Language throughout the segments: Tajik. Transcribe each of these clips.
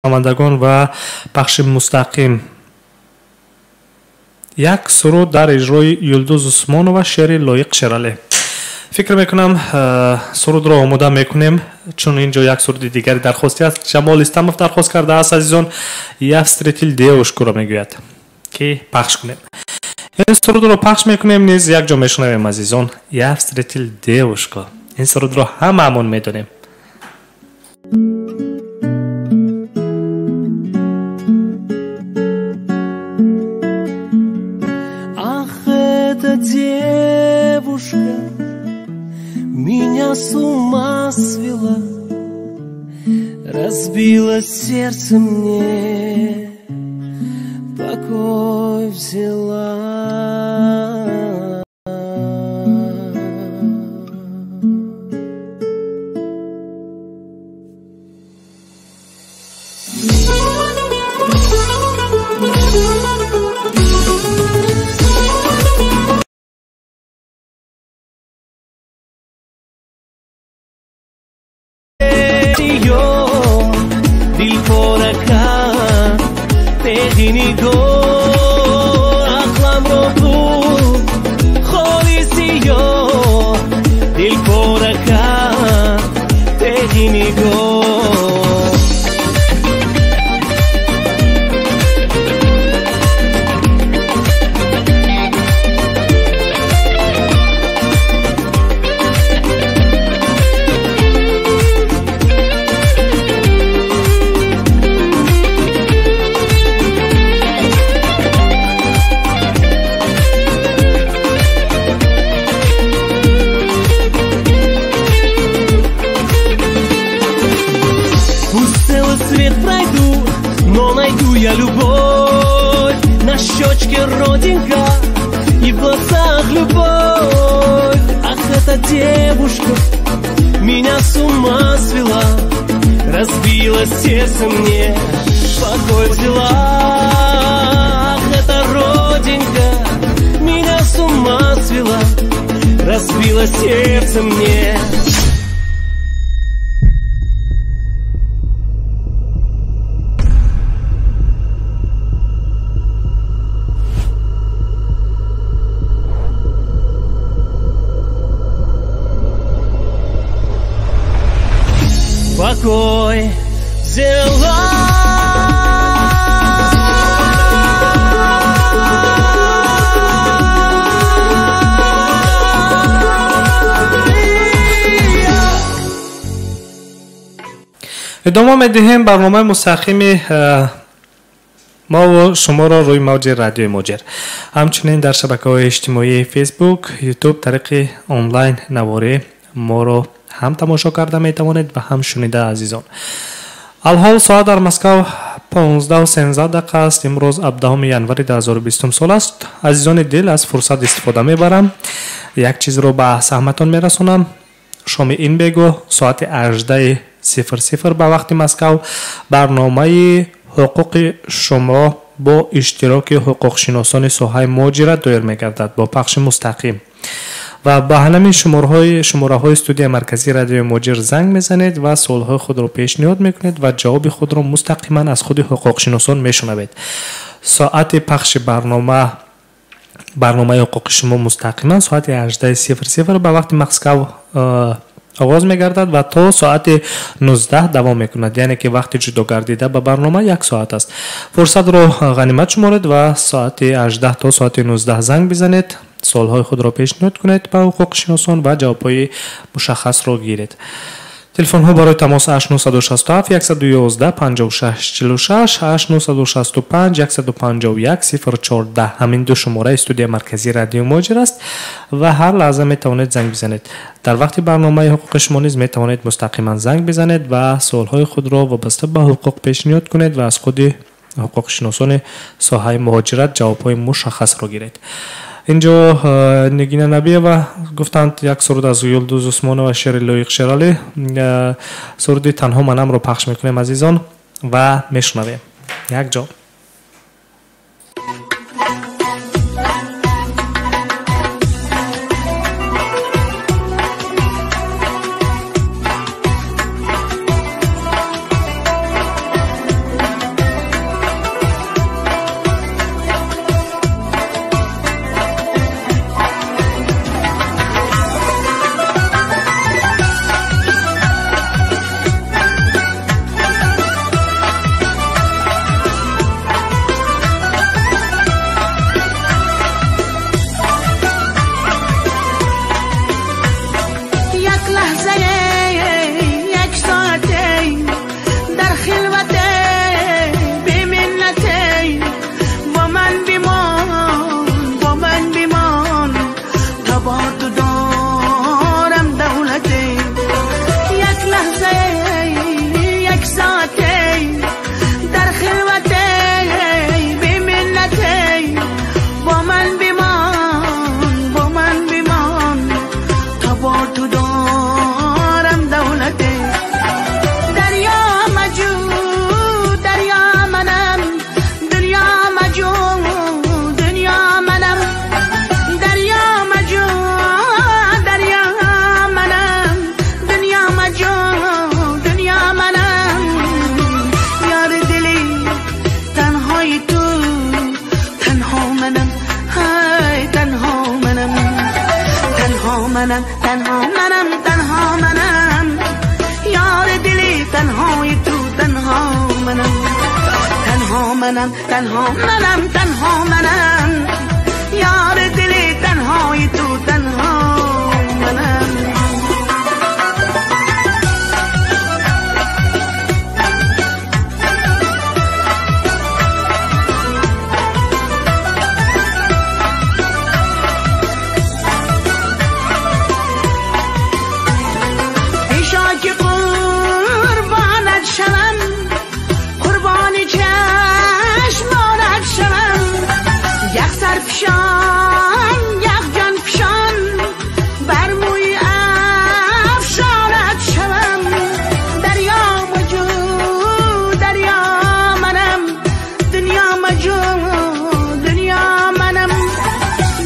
Шунавандагон ва пахши мустақим як суруд дар иҷрои Юлдуз Усмонова, шеъри Лоиқ Шералӣ. Фикр мекунам, сурудро омода мекунем, чун ин ҷо як суруди дигари дархостӣ аст. Ҷамол Истамов дархост кардааст, азизон, «Я встретил девушку»-ро мегӯяд, ки пахш кунем. Ин сурудро пахш мекунем, низ якҷо мешунавем, азизон. «Я встретил девушку». Ин сурудро ҳамаамон медонем. Девушка меня с ума свела, разбила сердце мне, покой взяла. Покой взяла. Идома медиҳем барномаи мустақими мову шуморо рӯи мавҷи радиои Муҳоҷир, ҳамчунин дар шабакаҳои иҷтимоии Фейсбук, Ютуб тариқи онлайн наворӣ моро ҳам тамошо карда метавонед ва ҳам шунида, азизон. Алҳол соат дар Москав 15:13 дақиқа аст. Имрӯз 17 январи 2020 сол аст. Азизони дил, аз фурсат истифода мебарам, як чизро ба саҳматон мерасонам. Шоми ин бегоҳ соати 18:00 ба вақти Москав барномаи ҳуқуқи шумо бо иштироки ҳуқуқшиносони соҳаи муҳоҷират доир мегардад бо пахши мустақим ва ба ҳамин шумораҳои студияи марказии радиои Муҳоҷир занг мезанед ва суолҳои худро пешниҳод мекунед ва ҷавоби худро мустақиман аз худи ҳуқуқшиносон мешунавед. Соати пахши барномаи ҳуқуқи шумо мустақиман соати 18:00 ба вақти Москав оғоз мегардад ва то соати 19 давом мекунад, яъне ки вақти ҷудогардида ба барнома як соат аст. Фурсатро ғанимат шуморед ва соати 18 то соати 19 занг бизанед, суолҳои худро пешниҳод кунед ба ҳуқуқшиносон ва ҷавобҳои мушаххасро гиред. Телефонҳо барои тамос 8967 111 56 46, 8965 151 014. Ҳамин ду шумораи студияи марказии радиои Муҳоҷир аст ва ҳар лаҳза метавонед занг бизанед. Дар вақти барномаи ҳуқуқи шумо низ метавонед мустақиман занг бизанед ва суолҳои худро вобаста ба ҳуқуқ пешниҳод кунед ва аз худи ҳуқуқшиносони соҳаи муҳоҷират ҷавобҳои мушаххасро гиред. Инҷо Нигина Набиева гуфтанд як суруд аз Юлдуз Усмонова, шеъри Лоиқ Шералӣ, суруди «Танҳо манам»-ро пахш мекунем, азизон, ва мешунавем якҷо. منم تنها منم تنها منم یار دلی تنهای تو تنها منم تنها منم تنها منم تنها منم یار دلی تنهای تو تنها منم. فشان یک جان فشان بر موی افشانت شوم دریا مجو دریا منم دنیا مجو دنیا منم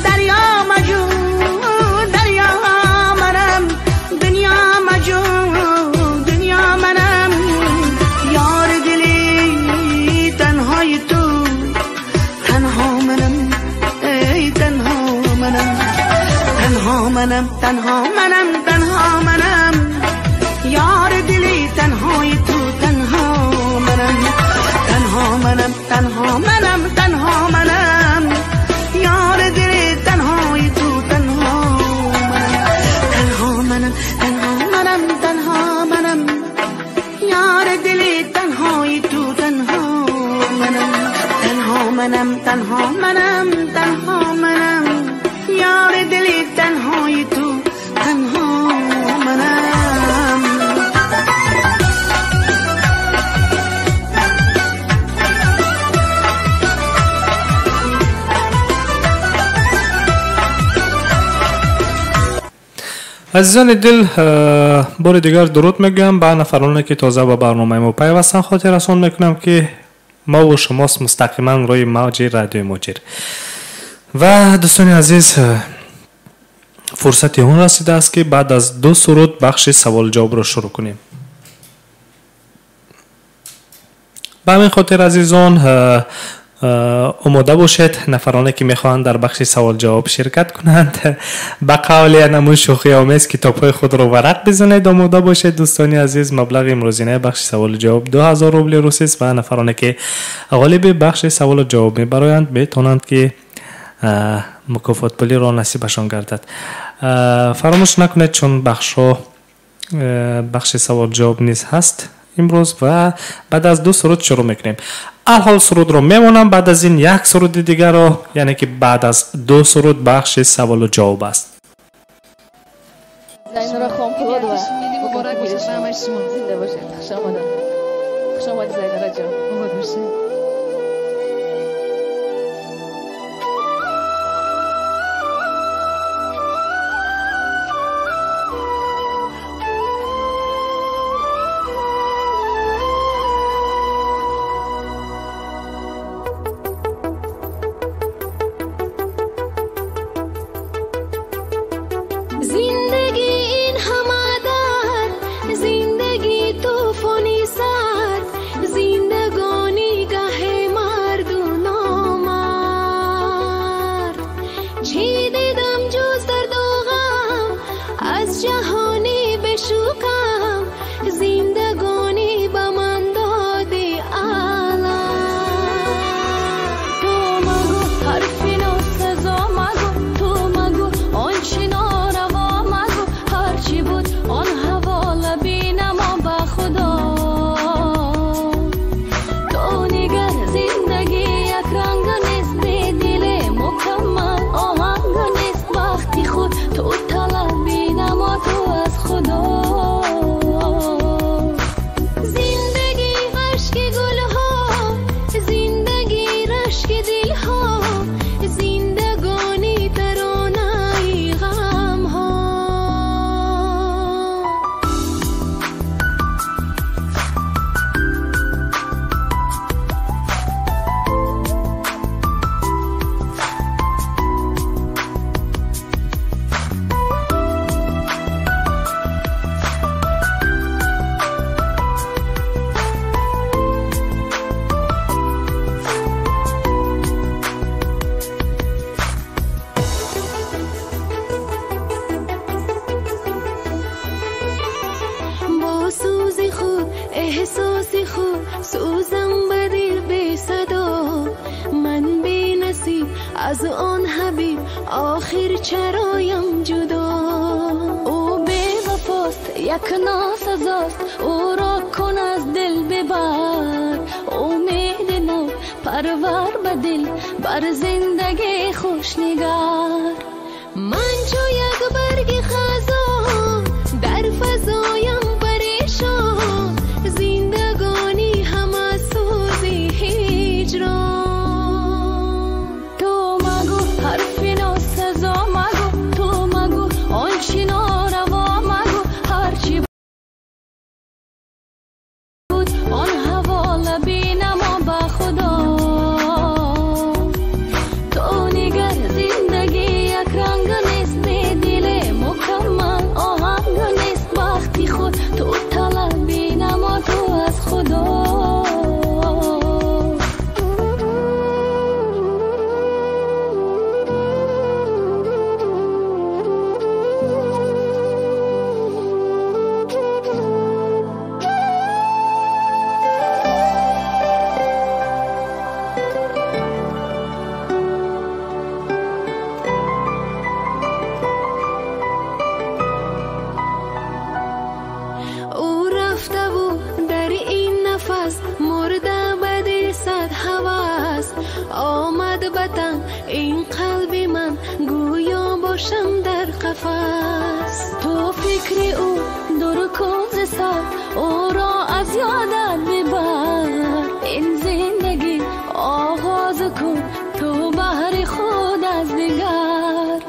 دریا مجو دریا منم دنیا مجو دنیا منم یار دلی تنهای تو تنها منم تنها منم تنها منم تنها منم تنها منم یار دلی تنهای تو تنها منم تنها منم تنها منم تنها منم یار دلی تنهای تو تنها منم تنها منم تنها منم تنها منم یار دلی تنهای تو تنها منم تنها منم تنها منم تنها منم یار دلی تنهای تو تنها منم. Азизони дил, бори дигар дуруд мегӯям ба нафароне ки тоза ба барномаи мо пайвастанд. Хотиррасон мекунам ки мо ва шумост мустақиман рӯи мавҷи радиои Муҳоҷир. Ва дӯстони азиз, фурсати он расидааст ки баъд аз ду суруд бахши савол-ҷавобро шурӯъ кунем. Ба ҳамин хотир азизон, омода бошед. Нафароне ки мехоҳанд дар бахши савол-ҷавоб ширкат кунанд, ба қавли анамун шӯхиомез китобҳои худро варақ бизанед. Омода бошед дӯстони азиз. Маблағи имрӯзинаи бахши саволу-ҷавоб 2000 рубли русист ва нафароне ки ғолиби бахши саволу-ҷавоб мебароянд метавонанд ки мукофотпулиро насибашон гардад. Фаромӯш накунед, чун бахшҳо бахши савол-ҷавоб низ ҳаст имрӯз ва баъд аз ду суруд шурӯъ мекунем. Алҳол сурудро мемонам, баъд аз ин як суруди дигарро, яъне ки баъд аз ду суруд бахши саволу ҷавоб аст. Зайнура Хонпулодова, муборак бошад ба ҳамаи шумо. Зинда бошед. Хуш омадед. Хуш омадед, Зайнура ҷон. Муборак бошед. زندگی این همه درد، زندگی طوفانی سرد، زندگانی آخر چرایم جدا او بی‌وفاست یک ناسزاست او را کن از دل ببر امید نو پرور به دل بر زندگی خوش نگر من چو یک برگ خزان در فضایم پریشان زندگانی همه سوزی هجران تو مگو حرف ناسزا مگو تو مگو آنچه ناروا مگو هرچی بود آن حواله بینما به خدا تو نگر زندگی یک رنگ نیست به دل مکمل آهنگ نیست وقتی خود تو طلب بینما تو از خدا این قلب من گویا باشم در قفس تو فکر او دور کن ز سر او را از یادت ببر این زندگی آغاز کن تو بهر خود از دیگر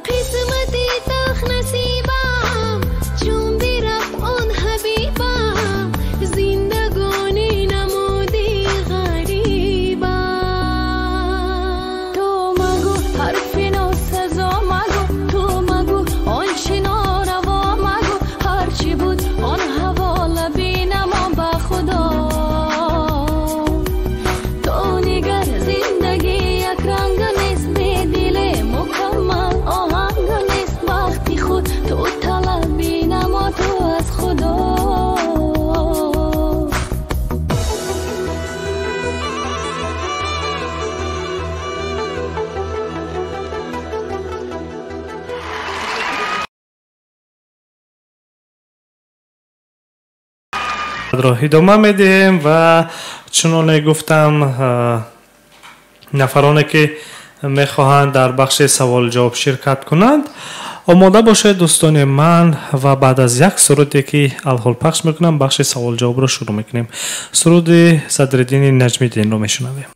قسمت تلخ نصیبم چون برفت آن حبیبم زندگانی نمودی غریبم حرف ناسزا مگو تو مگو آنچه ناروا مگو هرچی بود آن حواله بینما به خدا تو نگر زندگی یک رنگ نیست به دل مکمل آهنگ نیست وقتی خود تو طلب بینما تو از خدا را ادامه میدهیم و چنانه گفتم نفرانه که میخواهند در بخش سوال جواب شرکت کنند آماده باشید دوستان من و بعد از یک سرودی که الحال پخش میکنم بخش سوال جواب را شروع میکنیم. سرود صدرالدین نجم‌الدین رو میشنویم.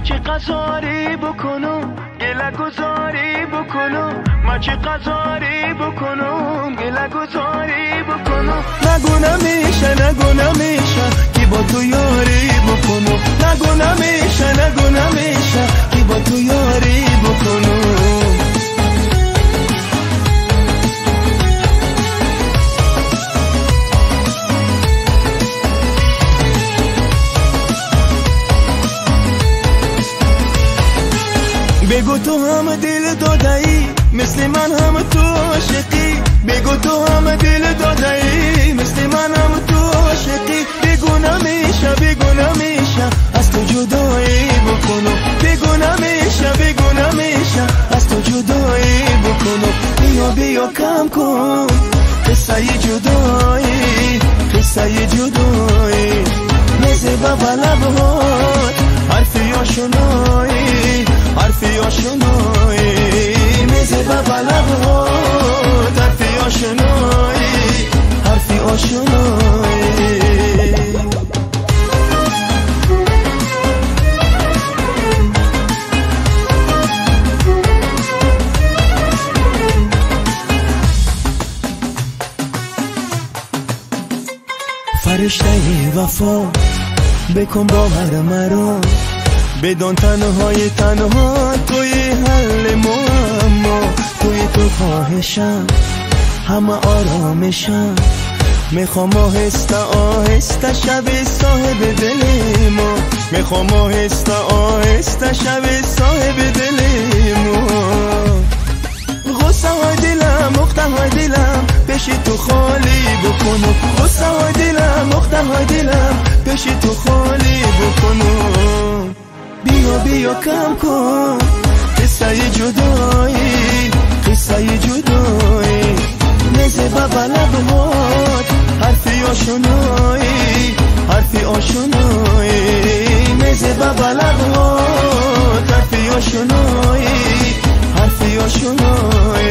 چه قزاری بکنم گله گذاری بکنم ما چه قزاری بکنم گله گذاری بکنم نگو نمیشه نگو نمیشه که با تو یاری بکنم نگو نمیشه نگو نمیشه که با تو یاری بکنم بگو تو هم دل دادایی مثل من هم تو عاشقی بگو تو هم دل دادایی مثل من هم تو عاشقی بگو نمیشه بگو نمیشه از تو جدایی بکنم بگو نمیشه بگو نمیشه از تو جدایی بکنم بیا بیا کم کن قصه جدایی قصه جدایی میزه بابا لبهات حرفی آشنایی حرفی آشنایی میزه بابا لبهات حرفی آشنایی حرفی آشنایی فرشته وفا بکن باور مرا بدان تنهای تنها توی حل معما توی تو خواهشم همه آرامشم میخوام آهسته آهسته شب صاحب دل ما میخوام آهسته آهسته شب صاحب دل ما غصه های دلم Дилам пеши ту холӣ бикунам. Биё, биё, кам кун қиссаи ҷудоӣ, қиссаи ҷудоӣ. Мезеба ба лабҳот ҳарфи ошноӣ, ҳарфи ошноӣ. Мезеба ба лабҳот ҳарфи ошноӣ, ҳарфи ошноӣ.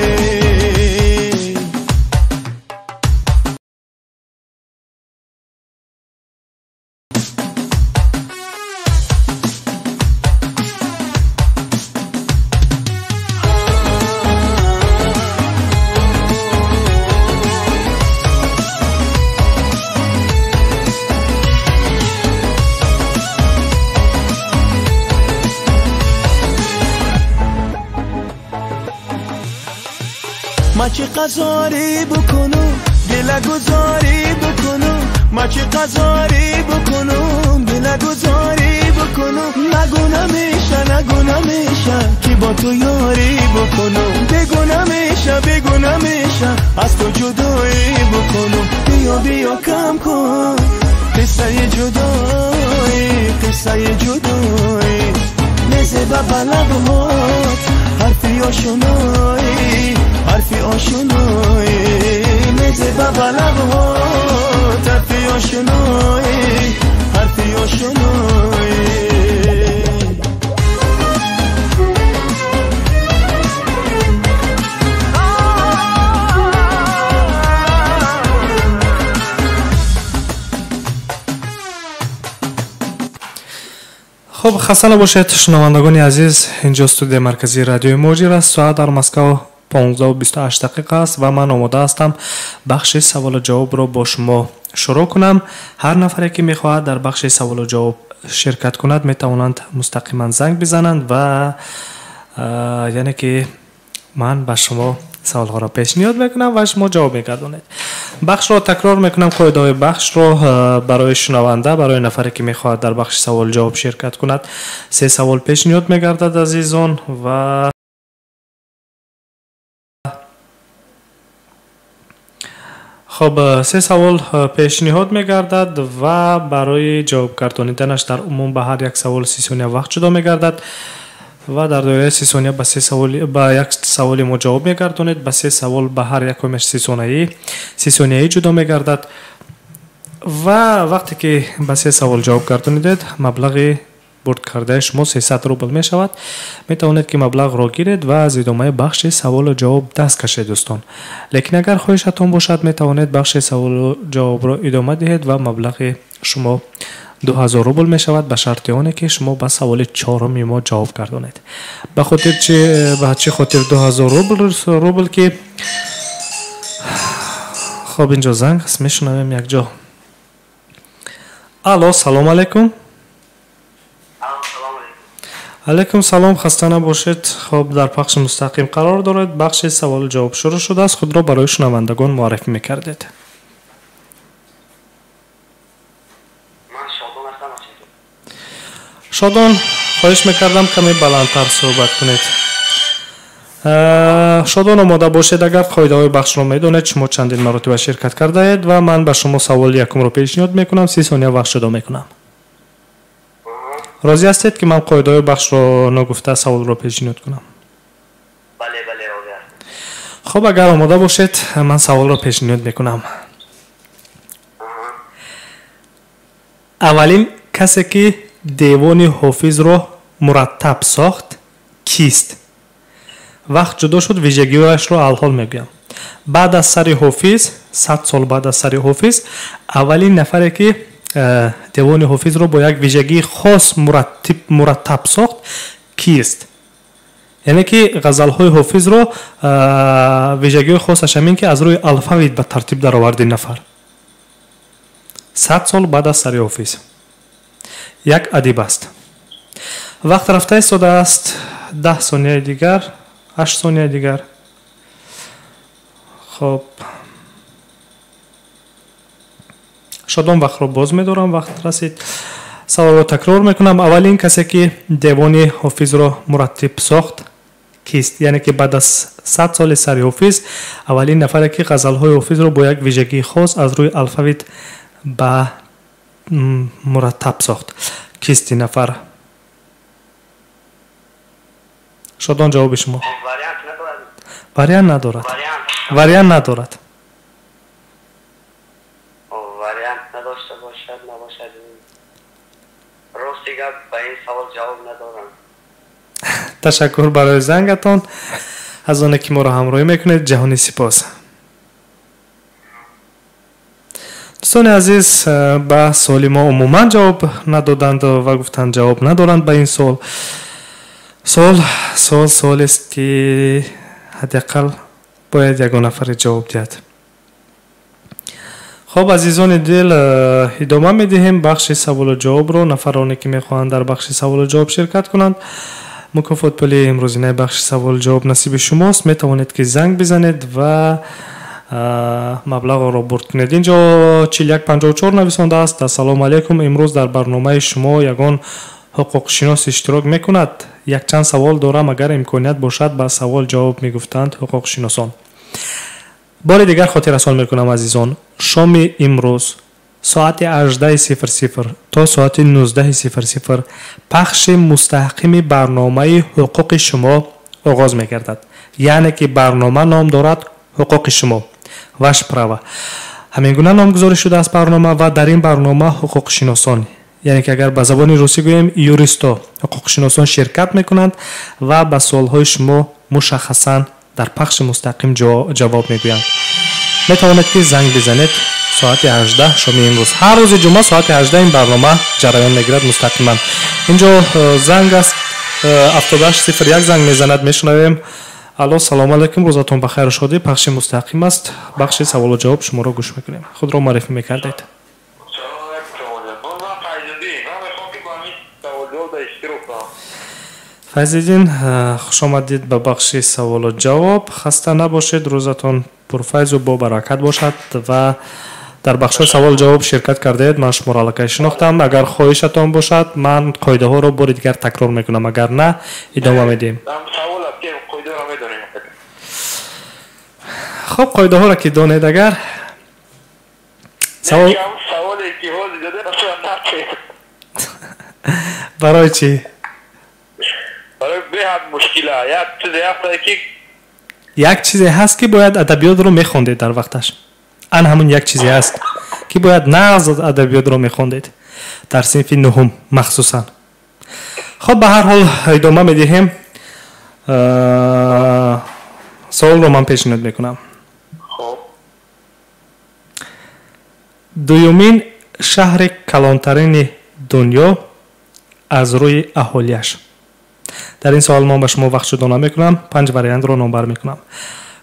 Ма чӣ қазорӣ бикунам, гилагузорӣ бикунам. Ма чӣ қазорӣ бикунам, гилагузорӣ бикунам. Нагу намеша, нагу намеша, ки бо ту ёрӣ бикунам. Бигу намеша, бигу намеша, аз ту ҷудоӣ бикунам. Биё, биё, кам кун қиссаи ҷудоӣ, қиссаи ҷудоӣ. Мезеба ба лабҳот ҳарфи ошноӣ, ҳарфи ошноӣ. Мезеба ба лабҳот ҳарфи ошноӣ, ҳарфи ошноӣ. Хуб, хаста набошед, шунавандагони азиз. Инҷо студияи марказии радиои Муҳоҷир аст. Соат дар Москав 15:28 дақиқа аст ва ман омода ҳастам бахши саволу ҷавобро бо шумо шурӯъ кунам. Ҳар нафаре ки мехоҳад дар бахши саволу ҷавоб ширкат кунад, метавонанд мустақиман занг бизананд ва яъне ки ман ба шумо саволҳоро пешниҳод мекунам ва шумо ҷавоб мегардонед. Бахшро такрор мекунам, қоидаҳои бахшро барои шунаванда, барои нафаре ки мехоҳад дар бахши савол ҷавоб ширкат кунад, се савол пешниҳод мегардад, азизон, ва хоб, се савол пешниҳод мегардад ва барои ҷавоб гардониданаш дар умум ба ҳар як савол 30 сония вақт ҷудо мегардад ва дар доираи 30 сония ба се савол, ба як саволи мо ҷавоб мегардонед, ба се савол ба ҳар якумаш 30 сонияӣ ҷудо мегардад ва вақте ки ба се савол ҷавоб гардонидед, маблағи бурд кардаи шумо 300 рубл мешавад. Метавонед ки маблағро гиред ва аз идомаи бахши саволу ҷавоб даст кашед, дӯстон. Лекин агар хоҳишатон бошад, метавонед бахши саволу ҷавобро идома диҳед ва маблағи шумо 2000 рубл мешавад, ба шарти оне ки шумо ба саволи чоруми мо ҷавоб гардонед. Ба хотир чи, ба чӣ хотир 2000 рубл ки хоб, инҷо занг аст, мешунавем якҷо. Алло, салом алейкум. Алейкум салом, хаста набошед. Хоб, дар пахши мустақим қарор доред. Бахши саволу ҷавоб шурӯъ шудааст. Худро барои шунавандагон муаррифӣ мекардед. Шодон, хоҳиш мекардам каме баландтар суҳбат кунед. Шодон, омода бошед. Агар қоидаҳои бахшро медонед, шумо чандин маротиба ширкат кардаед ва ман ба шумо саволи якумро пешниҳод мекунам, 30 сония вақт ҷудо мекунам. Розӣ ҳастед ки ман қоидаҳои бахшро ногуфта саволро пешниҳод кунам? Бале, бале, розӣ ҳастам. Хуб, агар омода бошед, ман саволро пешниҳод мекунам. Аввалин касе ки девони ҳофизро мураттаб сохт кист? Вақт ҷудо шуд, вижагиҳояшро алҳол мегӯям. Баъд аз сари ҳофиз, 100 сол баъд аз сари ҳофиз, аввалин нафаре ки девони ҳофизро бо як вижагии хос мураттаб сохт кист? Яъне ки ғазалҳои ҳофизро вижагиҳои хосаш ҳамин ки аз рӯи алфавит ба тартиб даровард ин нафар. 100 сол баъд аз сари ҳофиз. Як адиб аст. Вақт рафта истодааст, 10 сонияи дигар, 8 сонияи дигар. Хоб, шодон, вақтро боз медорам, вақт расид. Саволро такрор мекунам. Аввалин касе ки девони ҳофизро мураттиб сохт кист? Яъне ки баъд аз 100 соли сари ҳофиз аввалин нафаре ки ғазалҳои ҳофизро бо як вижагии хос аз рӯи алфавит ба Мураттаб сохт. Кист ин нафар? Шодон, ҷавоби шумо. Вариант надорад. Вариант надорад. Вариант надошта бошад, набошад. Рости гап, ба ин савол ҷавоб надорам. Ташаккур барои зангатон. Аз оне ки моро ҳамроҳӣ мекунед, ҷаҳони сипос. Дӯстони азиз, ба суоли мо умуман ҷавоб надоданд ва гуфтанд, ҷавоб надоранд ба ин суол. Суол суолест, ки ҳадди ақал бояд ягон нафаре ҷавоб диҳад. Хоб, азизони дил, идома медиҳем бахши саволу ҷавобро. Нафароне ки мехоҳанд дар бахши саволу ҷавоб ширкат кунанд, мукофот пули имрӯзинаи бахши саволу ҷавоб насиби шумост. Метавонед, ки занг бизанед ва маблағро бурд кунед. Инҷо 4154 нависондааст: «Ассалому алайкум, имрӯз дар барномаи шумо ягон ҳуқуқшинос иштирок мекунад? Якчанд савол дорам, агар имконият бошад, ба савол ҷавоб мегуфтанд ҳуқуқшиносон». Бори дигар хотиррасон мекунам, азизон, шоми имрӯз соати 18:00 то соати 19:00 пахши мустаҳкими барномаи «Ҳуқуқи шумо» оғоз мегардад. Яъне ки барнома ном дорад «Ҳуқуқи шумо», «Ваше право», ҳамин гуна номгузорӣ шудааст барнома. Ва дар ин барнома ҳуқуқшиносон, яъне ки агар ба забони русӣ гӯем, юристо, ҳуқуқшиносон ширкат мекунанд ва ба суолҳои шумо мушаххасан дар пахши мустақим ҷавоб мегӯянд. Метавонед, ки занг бизанед соати 18 шоми имрӯз. Ҳар рӯзи ҷумъа соати 18 ин барнома ҷараён мегирад мустақиман. Инҷо занг аст, 7801 занг мезанад, мешунавем. Алло, салому алайкум, рӯзатон ба хайру шодӣ, пахши мустақим аст, бахши саволу ҷавоб, шуморо гӯш мекунем. Худро муаррифӣ мекардед. Салом алайкум, шумоҷон. Ман Файзиддин. Ман мехоҳам, ки бо ҳамин савол-ҷавоб дар иштирок кунам. Файзиддин, хушомадид ба бахши саволу ҷавоб. Хаста набошед, рӯзатон пурфайзу бобаракат бошад. Ва дар бахшҳои саволу ҷавоб ширкат кардаед, ман шуморо аллакай шинохтам. Агар хоҳишатон бошад, ман қоидаҳоро бори дигар такрор мекунам, агар на, идома медиҳем. Савол аст, ки қоидаро медонем. Хоб, қоидаҳоро ки донед, агар савол Саволе ки ҳозир дода, аслан натед. Барои чӣ? Барои беҳад мушкила. Як чизе ҳаст, ки Як чизе ҳаст, ки бояд адабиётро мехондед дар вақташ. Ан ҳамун як чизе ҳаст, ки бояд нағз адабиётро мехондед дар синфи нуҳум махсусан. Хоб, ба ҳар ҳол идома медиҳем. Саволро ман пешниҳод мекунам. Хоб. Дуюмин шаҳри калонтарини дунё аз рӯи аҳолиаш. Дар ин савол ман ба шумо вақт ҷудо намекунам, панҷ вариантро номбар мекунам.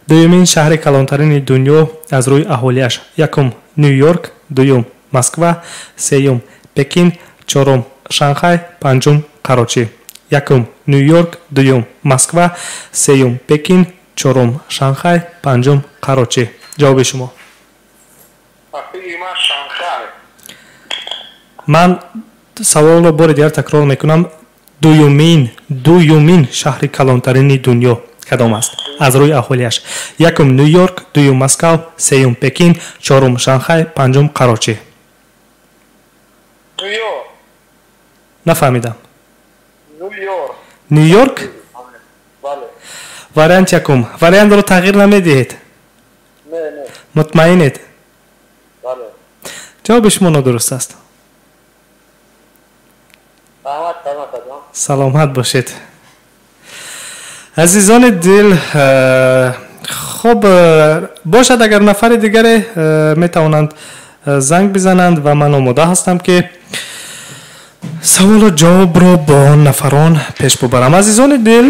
Дуюмин шаҳри калонтарини дунё аз рӯи аҳолиаш: якум, Ню Йорк, дуюм, Москва, сеюм, Пекин, чорум, Шанхай, панҷум, Қарочӣ. Якум, Ню Йорк, дуюм, Москва, сеюм, Пекин, чорум, Шанхай, панҷум, Қарочӣ. Ҷавоби шумо? Ба фикри ман, Шанхай. Ман саволро бори дигар такрор мекунам: дуюмин шаҳри калонтарини дунё кадом аст аз рӯи аҳолиаш? Якум, Ню Йорк, дуюм, Москав, сеюм, Пекин, чорум, Шанхай, панҷум, Қарочӣ. Ню Йорк. Нафаҳмидам. Ню Йорк. Ню Йорк? Бале. Вариант якум. Вариантро тағйир намедиҳед? Не, не. Мутмаинед? Бале. Ҷавоби шумо нодуруст аст. Раҳмат, раҳмат, аҷон. Саломат бошед, азизони дил. Хоб, бошад, агар нафари дигаре метавонанд занг бизананд ва ман омода ҳастам, ки саволу ҷавобро бо он нафарон пеш бубарам. Азизони дил,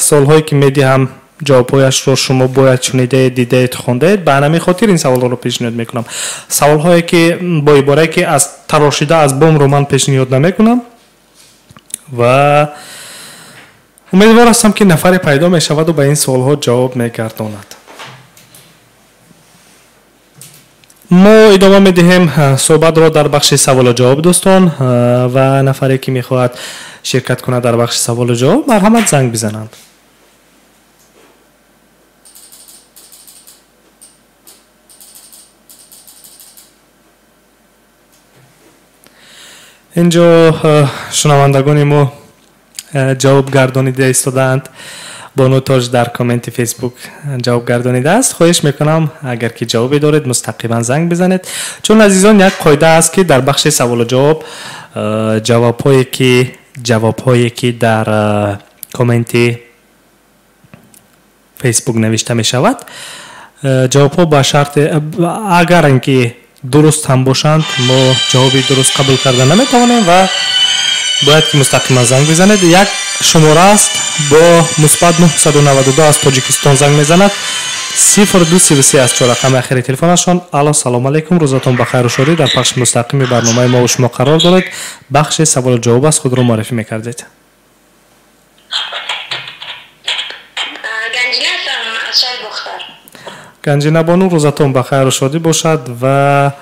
суолҳое ки медиҳам, ҷавобҳояшро шумо бояд шунидаед, дидаед, хондаед. Ба ҳамин хотир ин саволҳоро пешниҳод мекунам. Саволҳое ки бо иборае ки аз тарошида аз бомро ман пешниҳод намекунам ва умедвор ҳастам, ки нафаре пайдо мешаваду ба ин суолҳо ҷавоб мегардонад. Мо идома медиҳем суҳбатро дар бахши саволу ҷавоб, дӯстон, ва нафаре ки мехоҳад ширкат кунад дар бахши саволу ҷавоб, марҳамат, занг бизананд. Инҷо шунавандагони мо ҷавоб гардонида истодаанд. Бону Тоҷ дар комменти Фейсбук ҷавоб гардонидааст. Хоҳиш мекунам, агар ки ҷавобе доред, мустақиман занг бизанед, чун азизон, як қоида аст, ки дар бахши саволу ҷавоб ҷавобҳое ки дар комменти Фейсбук навишта мешавад, ҷавобҳо ба шарте, агар ин ки дуруст ҳам бошанд, мо ҷавоби дуруст қабул карда наметавонем ва бояд ки мустақиман занг бизанед. Як шумора аст бо мусбат 992, аз Тоҷикистон занг мезанад, 0233 аз чор рақами ахири телефонашон. Алло, салом алейкум, рӯзатон ба хайру шодӣ. Дар пахши мустақими барномаи мо шумо қарор доред, бахши саволу ҷавоб аст. Худро муаррифӣ мекардед. Ганҷина ҳастам аз шаҳри Бохтар. Ганҷина бону, рӯзатон ба хайру шодӣ бошад ва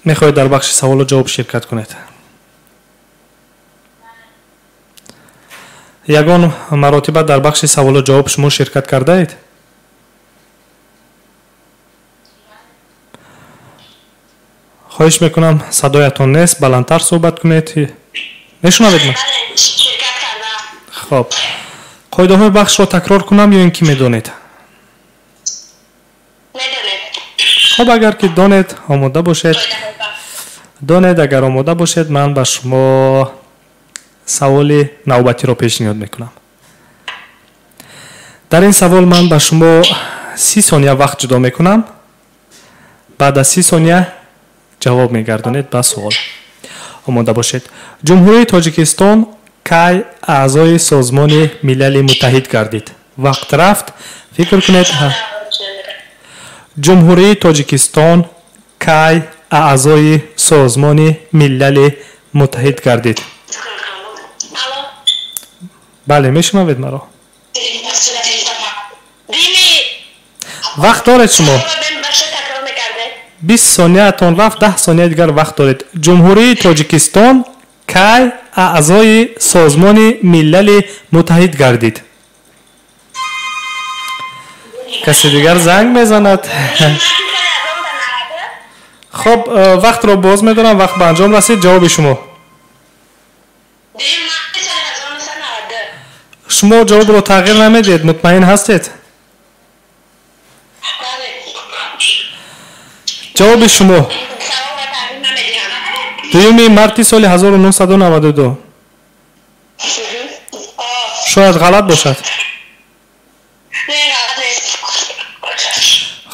мехоҳед дар бахши саволу ҷавоб ширкат кунед. Ягон маротиба дар бахши саволу ҷавоб шумо ширкат кардаед? Хоҳиш мекунам, садоятон нест, баландтар суҳбат кунед. Мешунавед ма? Ширкат кардам. Хоб, қоидаҳои бахшро такрор кунам ё ин ки медонед? Медонед. Хоб, агар ки донед, омода бошед. Донед, агар омода бошед, ман ба шумо саволи навбатиро пешниҳод мекунам. Дар ин савол ман ба шумо 30 сония вақт ҷудо мекунам. Баъд аз 30 сония ҷавоб мегардонед ба суол. Омода бошед. Ҷумҳурии Тоҷикистон кай аъзои Созмони Милали Муттаҳид гардид? Вақт рафт, фикр кунед. Ҷумҳурии Тоҷикистон кай аъзои Созмони Милали Муттаҳид гардид? Бале, мешунавед маро? Вақт доред шумо, 20 сонияатон рафт, 10 сонияи дигар вақт доред. Ҷумҳурии Тоҷикистон кай аъзои Созмони Милали Муттаҳид гардид? Касе дигар занг мезанад. Хоб, вақтро боз медорам, вақт ба анҷом расид. Ҷавоби шумо? Шумо ҷавобро тағйир намедиҳед? Мутмаин ҳастед? Ҷавоби шумо 2 марти соли 1992. Шояд ғалат бошад.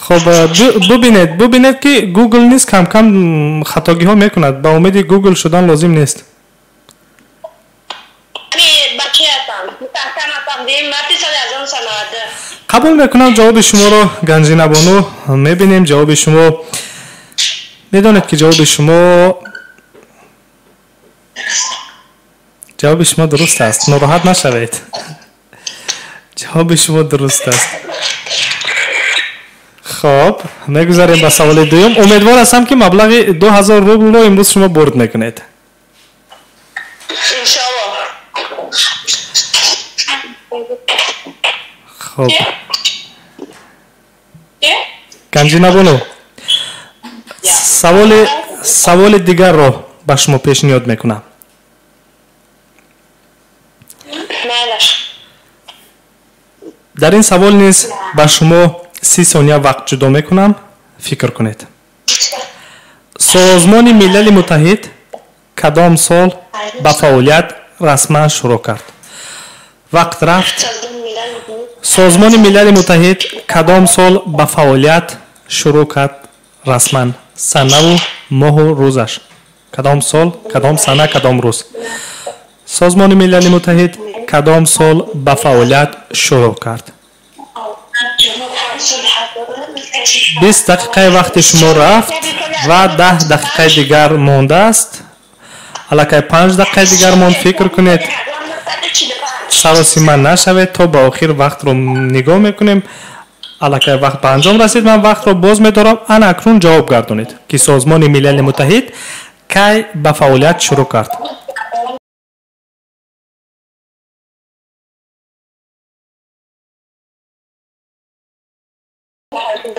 Хоб, бубинед, ки Гугл низ камкам хатогиҳо мекунад. Ба умеди Гугл шудан лозим нест. Қабул мекунам ҷавоби шуморо, Ганҷинабону. Мебинем ҷавоби шумо. Медонед, ки ҷавоби шумо дуруст аст. Нороҳат нашавед, ҷавоби шумо дуруст аст. Хоб, мегузарем ба саволи дуюм. Умедвор ҳастам, ки маблағи 2000 рублро имрӯз шумо бурд мекунед. Иншоалло. Хоб, Ганҷинабону, саволи дигарро ба шумо пешниҳод мекунам. Майлаш. Дар ин савол низ ба шумо 30 сония вақт ҷудо мекунам, фикр кунед. Созмони Милали Муттаҳид кадом сол ба фаъолият расман шурӯъ кард? Вақт рафт. Созмони Милали Муттаҳид кадом сол ба фаъолият шурӯъ кард расман? Санаву моҳу рӯзаш, кадом сол, кадом сана, кадом рӯз? Созмони Милали Муттаҳид кадом сол ба фаъолият шурӯъ кард? 20 дақиқаи вақти шумо рафт ва 10 дақиқаи дигар мондааст. Аллакай 5 дақиқаи дигар монд. Фикр кунед, саросима нашавед, то ба охир вақтро нигоҳ мекунем. Аллакай вақт ба анҷом расид, ман вақтро боз медорам. Ана акнун ҷавоб гардонед, ки Созмони Милали Муттаҳид кай ба фаъолият шурӯъ кард? 1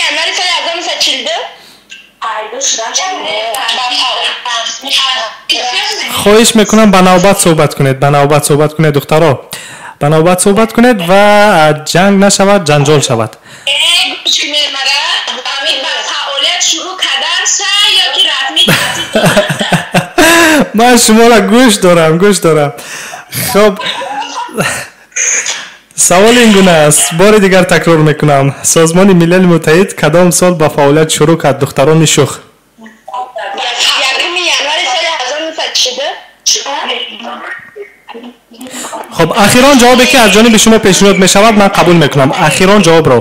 январи соли 1942. Хоҳиш мекунам, ба навбат суҳбат кунед, ба навбат суҳбат кунед, духтаро, ба навбат суҳбат кунед ва ҷанг нашавад, ҷанҷол шавад. Ман шуморо гӯш дорам, гӯш дорам. Хоб, савол ин гуна аст, бори дигар такрор мекунам: Созмони Милали Муттаҳид кадом сол ба фаъолият шурӯъ кард, духтарони шух? Хоб, ахирон ҷавобе ки аз ҷониби шумо пешниҳод мешавад, ман қабул мекунам ахирон ҷавобро.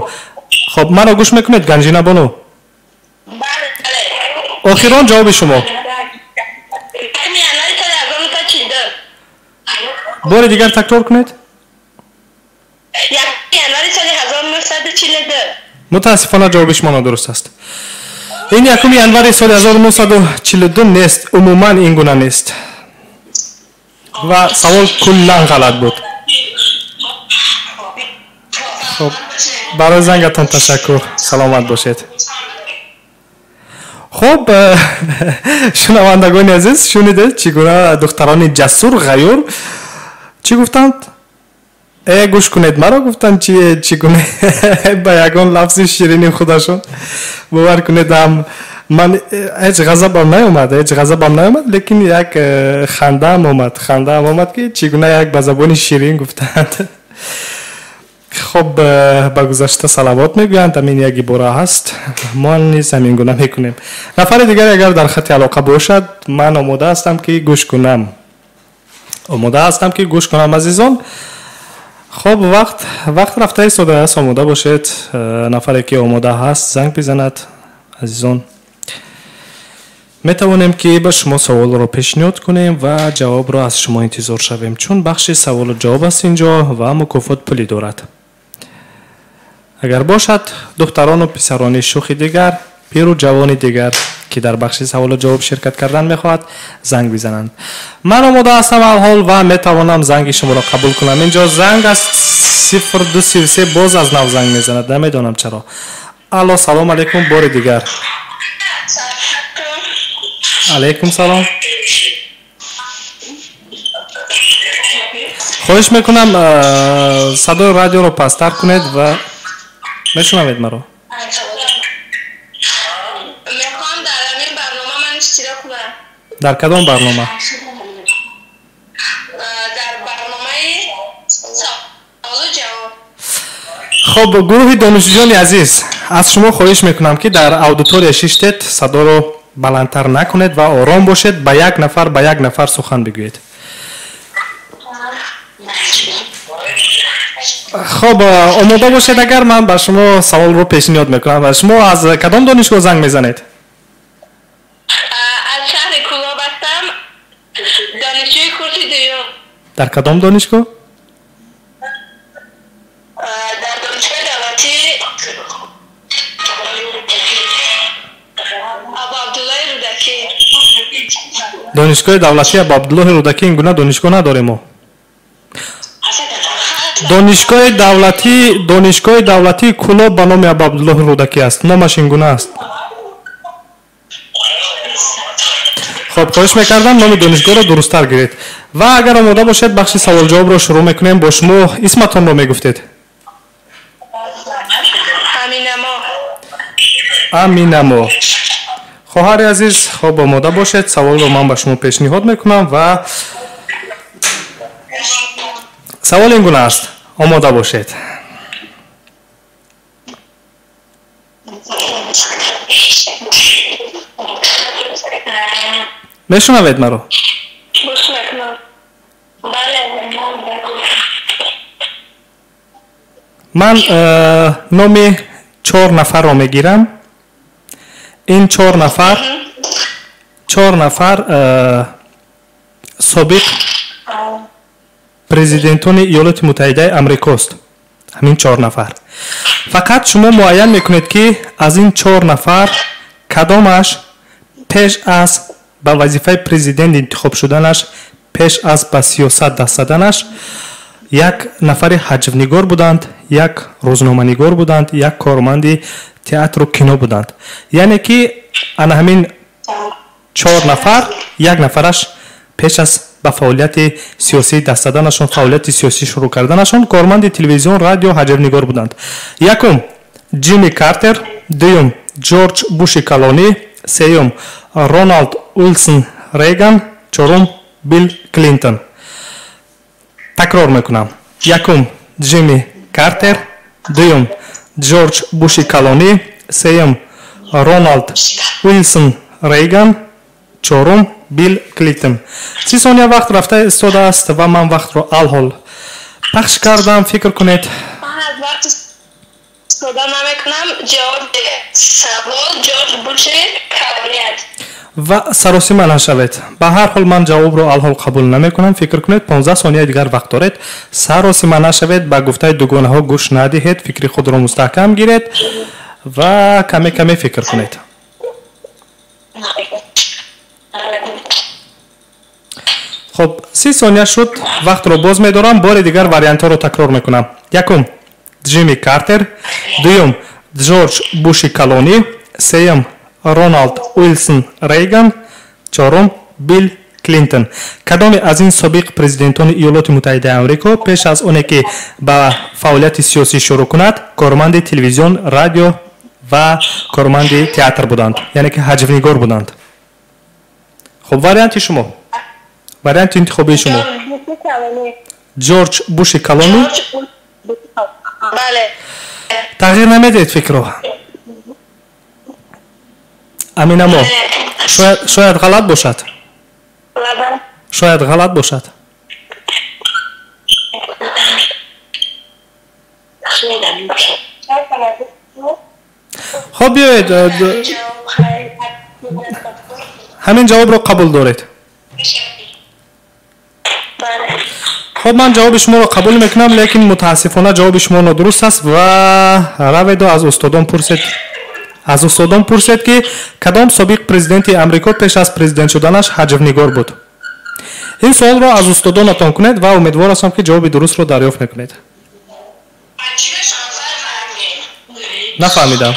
Хоб, маро гӯш мекунед, Ганҷина бону? Охирон ҷавоби шумо. Бори дигар такрор кунед. Мутаассифона, ҷавоби шумо нодуруст аст. Ин 1 январи соли 1942 нест, умуман ин гуна нест ва савол куллан ғалат буд. Хоб, барои зангатон ташаккур, саломат бошед. Хуб, шунавандагони азиз, шунидед, чӣ гуна духтарони ҷасур, ғаюр чӣ гуфтанд? Э, гӯш кунед маро, гуфтанд, чӣ гуна ба ягон лафзи ширини худашон. Бовар кунед, ҳам ман ҳеҷ ғазабам наомад, ҳеҷ ғазабам наомад, лекин як хандаам омад, хандаам омад, ки чӣ гуна як ба забони ширин гуфтанд. Хоб, ба гузашта салавот мегӯянд, ҳамин як ибора ҳаст, мо низ ҳамин гуна мекунем. Нафари дигаре агар дар хати алоқа бошад, ман омода ҳастам, ки гӯш кунам, омода ҳастам, ки гӯш кунам, азизон. Хоб, вақт рафта истодааст, омода бошед. Нафаре ки омода ҳаст, занг бизанад. Азизон, метавонем ки ба шумо саволро пешниҳод кунем ва ҷавобро аз шумо интизор шавем, чун бахши саволу ҷавоб аст инҷо ва мукофот пулӣ дорад. Агар бошад духтарону писарони шухи дигар, пиру ҷавони дигар, ки дар бахши саволу ҷавоб ширкат кардан мехоҳад, занг бизананд. Ман омода ҳастам алҳол ва метавонам занги шуморо қабул кунам. Инҷо занг аз 0233 боз аз нав занг мезанад, намедонам чаро. Алло, салом алейкум, бори дигар. Алейкум салом. Хоҳиш мекунам, садои радиоро пасттар кунед ва мешунавед маро? Дар кадом барнома? Дар барномаи саволу ҷавоб. Хоб, гурӯҳи донишҷӯёни азиз, аз шумо хоҳиш мекунам, ки дар аудитория шиштед, садоро баландтар накунед ва ором бошед, ба як нафар, ба як нафар сухан бигӯед. Хоб, омода бошед, агар ман ба шумо саволро пешниҳод мекунам. Шумо аз кадом донишгоҳ занг мезанед? Аз шаҳри Кӯлоб ҳастам, донишҷӯи курси дуюм. Дар кадом донишгоҳ? Дар Донишгоҳи давлатии Абуабдуллоҳи Рӯдакӣ. Донишгоҳи давлатии Абуабдуллоҳи Рӯдакӣ, ин гуна донишгоҳ надорем мо. Донишгоҳи давлатии Кӯлоб ба номи Абуабдуллоҳи Рӯдакӣ аст, номаш ин гуна аст. Хоб, хоҳиш мекардам, номи донишгоҳро дурусттар гиред. Ва агар омода бошед, бахши саволҷавобро шурӯъ мекунем бо шумо. Исматонро мегуфтед? Аминамо. Аминамо, хоҳари азиз, хоб, омода бошед, саволро ман ба шумо пешниҳод мекунам ва савол ин гуна аст, омода бошед. Мешунавед маро? Гӯш мекунам, бале. Ман номи чор нафарро мегирам. Ин чор нафар собиқ президентони Иёлоти Муттаҳидаи Амрикост. Ҳамин чор нафар. Фақат шумо муайян мекунед, ки аз ин чор нафар кадомаш пеш аз ба вазифаи президент интихоб шуданаш, пеш аз ба сиёсат даст заданаш як нафари ҳаҷвнигор буданд, як рӯзноманигор буданд, як корманди театру кино буданд. Яъне ки ана ҳамин 4 нафар, як нафараш пеш аз ба фаъолияти сиёсӣ даст заданашон, фаъолияти сиёсӣ шурӯъ карданашон корманди телевизион, радио, ҳаҷвнигор буданд. Якум Ҷимми Картер, дуюм Ҷорҷ Буши калонӣ, сеюм Роналд Уилсон Рейган, чорум Билл Клинтон. Такрор мекунам. Якум Ҷимми Картер, дуюм Ҷорҷ Буши калонӣ, сеюм Роналд Уилсон Рейган, чорум Билл Клинтон. 30 сония вақт рафта истодааст ва ман вақтро алҳол пахш кардам. Фикр кунед. Ман аз вақт истифода намекунам. Ҷавоби савол Ҷорҷ Буши калонӣ аст. Ва саросима нашавед. Ба ҳар ҳол ман ҷавобро алҳол қабул намекунам. Фикр кунед, 15 сонияи дигар вақт доред. Саросима нашавед, ба гуфтаи дугонаҳо гӯш надиҳед, фикри худро мустаҳкам гиред ва каме каме фикр кунед. Хоб, 30 сония шуд, вақтро боз медорам. Бори дигар вариантҳоро такрор мекунам. Якум Ҷимми Картер, дуюм Ҷорҷ Буши калонӣ, сеюм Роналд Уилсон Рейган, чорум Билл Клинтон. Кадоме аз ин собиқ президентони Иёлоти Муттаҳидаи Амрико пеш аз оне ки ба фаъолияти сиёсӣ шурӯъ кунад, корманди телевизион, радио ва корманди театр буданд, яъне ки ҳаҷвнигор буданд? Хуб, варианти шумо, варианти интихобии шумо Ҷорҷ Буши калонӣ? Бале. Тағйир намедиҳед фикрро? Аминамо, шояд ғалат бошад. Шояд ғалат бошад. Хоб, биёед, ҳамин ҷавобро қабул доред? Хоб, ман ҷавоби шуморо қабул мекунам, лекин мутаассифона ҷавоби шумо нодуруст аст ва раведу аз устодон пурсед. Аз устодон пурсед, ки кадом собиқ президенти Амрико пеш аз президент шуданаш ҳаҷвнигор буд. Ин суолро аз устодонатон кунед ва умедвор ҳастам, ки ҷавоби дурустро дарёфт мекунед. Нафаҳмидам.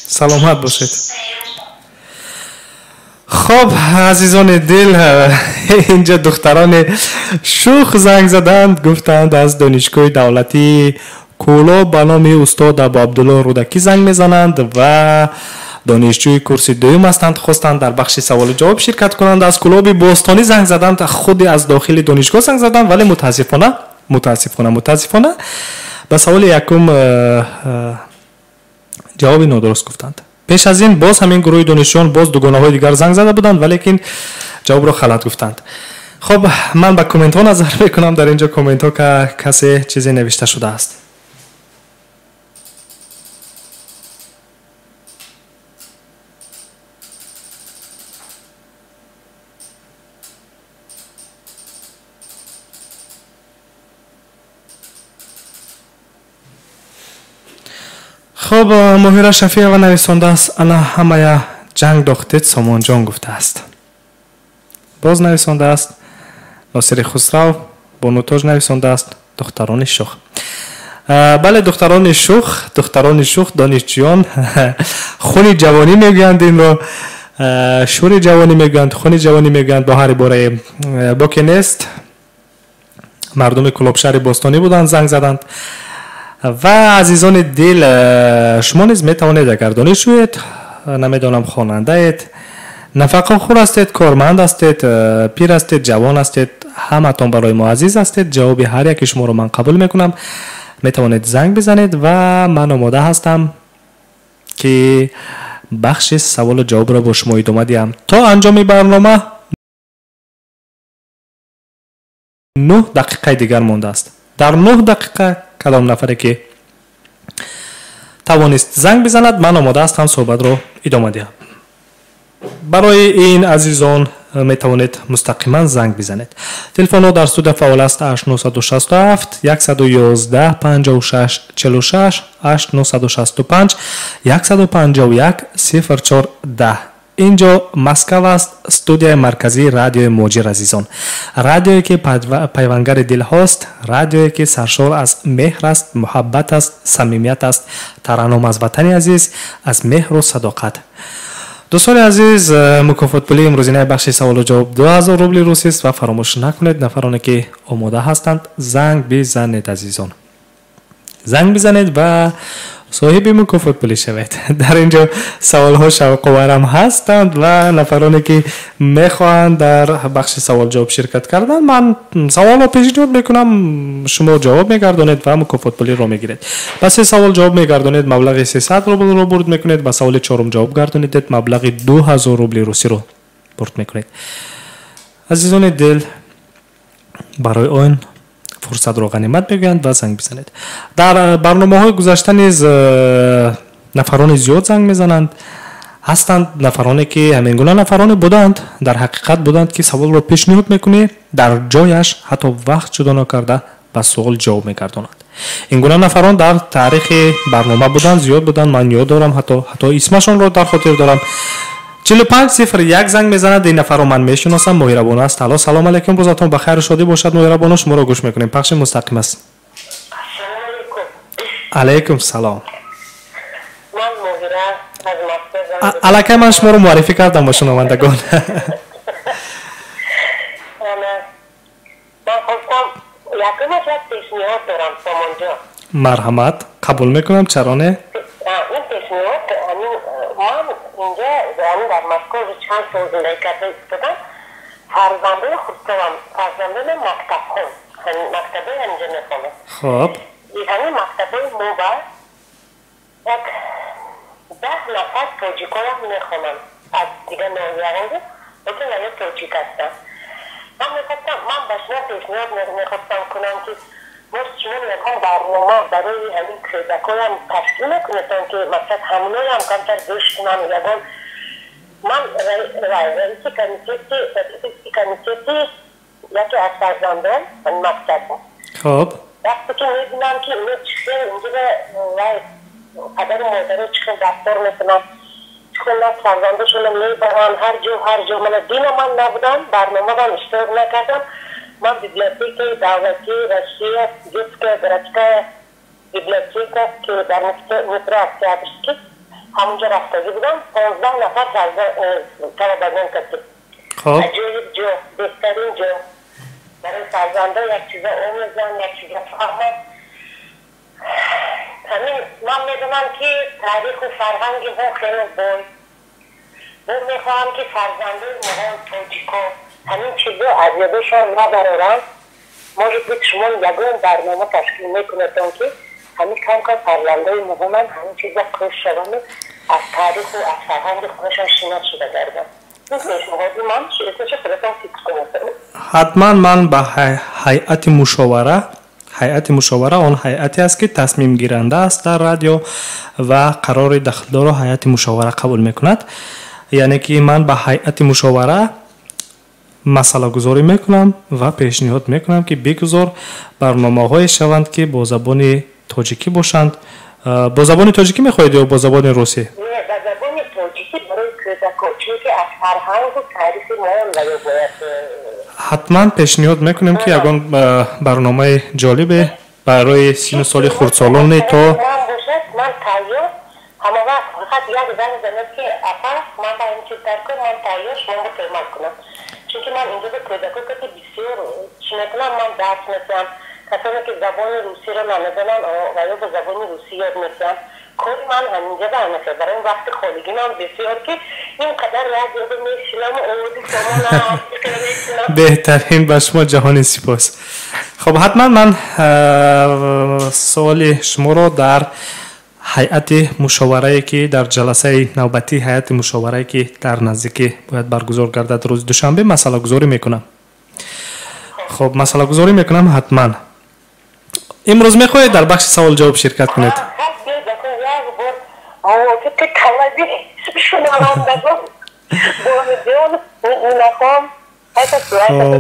Саломат бошед. Хоб, азизони дил, инҷа духтарони шух занг заданд, гуфтанд аз донишгоҳи давлатии Кӯлоб ба номи устод Абу Абдулло Рӯдакӣ занг мезананд ва донишҷӯи курси дуюм ҳастанд. Хостанд дар бахши саволу ҷавоб ширкат кунанд. Аз Кӯлоби бостонӣ занг заданд, худи аз дохили донишгоҳ занг заданд, вале мутаассифона, мутаассифона, мутаассифона ба саволи якум ҷавоби нодуруст гуфтанд. Пеш аз ин боз ҳамин гурӯҳи донишҷӯён боз дугонаҳои дигар занг зада буданд, валекин ҷавобро халат гуфтанд. Хоб, ман ба комментҳо назар мекунам. Дар инҷо комментҳо касе чизе навишта шудааст. Хоб, Моҳира Шафиева нависондааст: ана ҳамая ҷанг дохтед, Сомонҷон гуфтааст. Боз нависондааст Носири Хусрав, Бонутоҷ нависондааст духтарони шух. Бале, духтарони шух, духтарони шух, донишҷӯён хуни ҷавонӣ мегӯянд инро, шури ҷавонӣ мегӯянд, хуни ҷавонӣ мегӯянд. Бо ҳар иборае боке нест. Мардуми Кӯлобшаҳри бостонӣ буданд, занг заданд. Ва азизони дил, шумо низ метавонед, агар донишҷӯед, намедонам, хонандаед, нафақахӯр ҳастед, корманд ҳастед, пир ҳастед, ҷавон ҳастед, ҳаматон барои мо азиз ҳастед. Ҷавоби ҳар яки шуморо ман қабул мекунам. Метавонед занг бизанед ва ман омода ҳастам, ки бахши саволу ҷавобро бо шумо идома диҳам. То анҷоми барнома 9 дақиқаи дигар мондааст. Дар 9 дақиқа кадом нафаре ки тавонист занг бизанад, ман омода ҳастам суҳбатро идома диҳам. Барои ин азизон метавонед мустақиман занг бизанед. Телефонҳо дар студия фаъол аст: 8967 111 56 46, 8965 151 04 10. Инҷо Москав аст, студияи марказии радиои Муҳоҷир, азизон. Радиое ки пайвангари дилҳост, радиое ки саршор аз меҳр аст, муҳаббат аст, самимият аст, тараннум аз ватани азиз, аз меҳру садоқат. Дӯстони азиз, мукофотпулии имрӯзинаи бахши саволу ҷавоб 2000 рубли русист ва фаромӯш накунед, нафароне ки омода ҳастанд, занг бизанед, азизон, занг бизанед ва соҳиби мукофотпулӣ шавед. Дар ин ҷо саволҳо шавқоварам ҳастанд ва нафароне ки мехоҳанд дар бахши саволҷавоб ширкат кардан, ман саволро пешниҳод мекунам, шумо ҷавоб мегардонед ва мукофотпулиро мегиред. Ба се савол ҷавоб мегардонед, маблағи 300 рублро бурд мекунед, ба саволи чорум ҷавоб гардонидед, маблағи 2000 рубли русиро бурд мекунед. Азизони дил, барои он фурсатро ғанимат мегӯянд ва занг бизанед. Дар барномаҳои гузашта низ нафарони зиёд занг мезананд. Ҳастанд нафароне ки ҳамин гуна нафароне буданд, дар ҳақиқат буданд, ки саволро пешниҳод мекунӣ, дар ҷояш ҳатто вақт ҷудо накарда ба суол ҷавоб мегардонанд. Ин гуна нафарон дар таърихи барнома буданд, зиёд буданд, ман ёд дорам, ҳатто исмашонро дар хотир дорам. 4501 занг мезанад, ин нафарро ман мешиносам, Моҳирабону аст. Алло, салом алейкум, рӯзатон ба хайру шодӣ бошад, Моҳирабону, шуморо гӯш мекунем, пахши мустақим аст. Алейкум салом. Аллакай ман шуморо муаррифӣ кардам ба шунавандагон. Марҳамат, қабул мекунам, чаро не? Ман инҷа дар Москва чанд сол зиндагӣ карда истодам. Фарзандои худсолам, фарзандонам мактабхон, мактабои ҳаминҷо мехонанд. Хоб, ҳамин мактабои мо ба як 10 нафар тоҷикоям мехонанд аз дигар ноҳияҳо, лекин ая тоҷик ҳастанд. Ман мехостам, ман ба шумо пешниҳод мехостам кунам, ки мо шумо ягон барнома барои ҳамин кӯдакоям ташкил мекунедон, ки масалан ҳаминоям камтар гӯш кунам. Ягон ман раиси комитети яке аз фарзандон мактаба. Хоб, вақте ки мебинам, ки ино чӣ хел инҷо падару модаро чӣ хел рафтор мекунанд, чӣ хел фарзандошонро мебаранд ҳар ҷо, ҳар ҷо. Мана дина ман набудам, барномаам иштирок накардам. Ман библиотекаи давлатии Россия, детская городская библиотека, ки дар метро Октябрьский, ҳамонҷо рафтагӣ будам. 15 нафар талабагон кардем. Аҷоиб ҷо, беҳтарин ҷо барои фарзандо, як чиза омӯзанд, як чиза фаҳманд. Ҳамин ман медонам, ки таъриху фарҳанги мо хеле бой. Мо мехоҳам, ки фарзандои моҳо, тоҷико, ҳамин чизо аз ёдашон набароранд. Может быть, шумо ягон барнома ташкил мекунедон, ки ҳамин камкам фарзандои моҳонам ҳамин чиза кӯш шаванду аз таъриху аз фарҳанги худашон шинос шуда гарданд. Ҳатман, ман ба ҳайати мушовара. Ҳайати мушовара он ҳайате аст, ки тасмимгиранда аст дар радио ва қарори дахлдорро ҳайати мушовара қабул мекунад. Яъне ки ман ба ҳайати мушовара масъалагузорӣ мекунам ва пешниҳод мекунам, ки бигузор барномаҳое шаванд, ки бо забони тоҷикӣ бошанд. Бо забони тоҷикӣ мехоҳед ё бо забони русӣ? Ба забони тоҷикӣ барои кӯдакон, чунки аз фарҳангу таърихи мо бояд. Ҳатман пешниҳод мекунем, ки ягон барномаи ҷолибе барои сину соли хурдсолоне то Бошад, ман тайёр ҳама вақт. Фақат як занг занад, ки апа, ман ба ин чиз дар кор, ман тайёр, шуморо кӯмак кунам, чунки ман инҷо ба кӯдако кати бисёр чӣ мекунам, ман дарс метиҳам. Касоне ки забони русиро намедонанд ва ё ба забони русӣ ёд метиҳам. Кори ман ҳаминҷа ба ҳамин. Барои вақти холигинам бисёр, ки ин қадар радио мешинам, овози шумо. Беҳтарин, ба шумо ҷаҳони сипос. Хоб, ҳатман ман суоли шуморо дар ҳайати мушоварае, ки дар ҷаласаи навбатии ҳайати мушоварае, ки дар наздикӣ бояд баргузор гардад, рӯзи душанбе, масъалагузорӣ мекунам. Хоб, масъалагузорӣ мекунам ҳатман. Имрӯз мехоҳед дар бахши савол-ҷавоб ширкат кунед? Мувофиқи талаби шунавандагон, бонуҷон нахом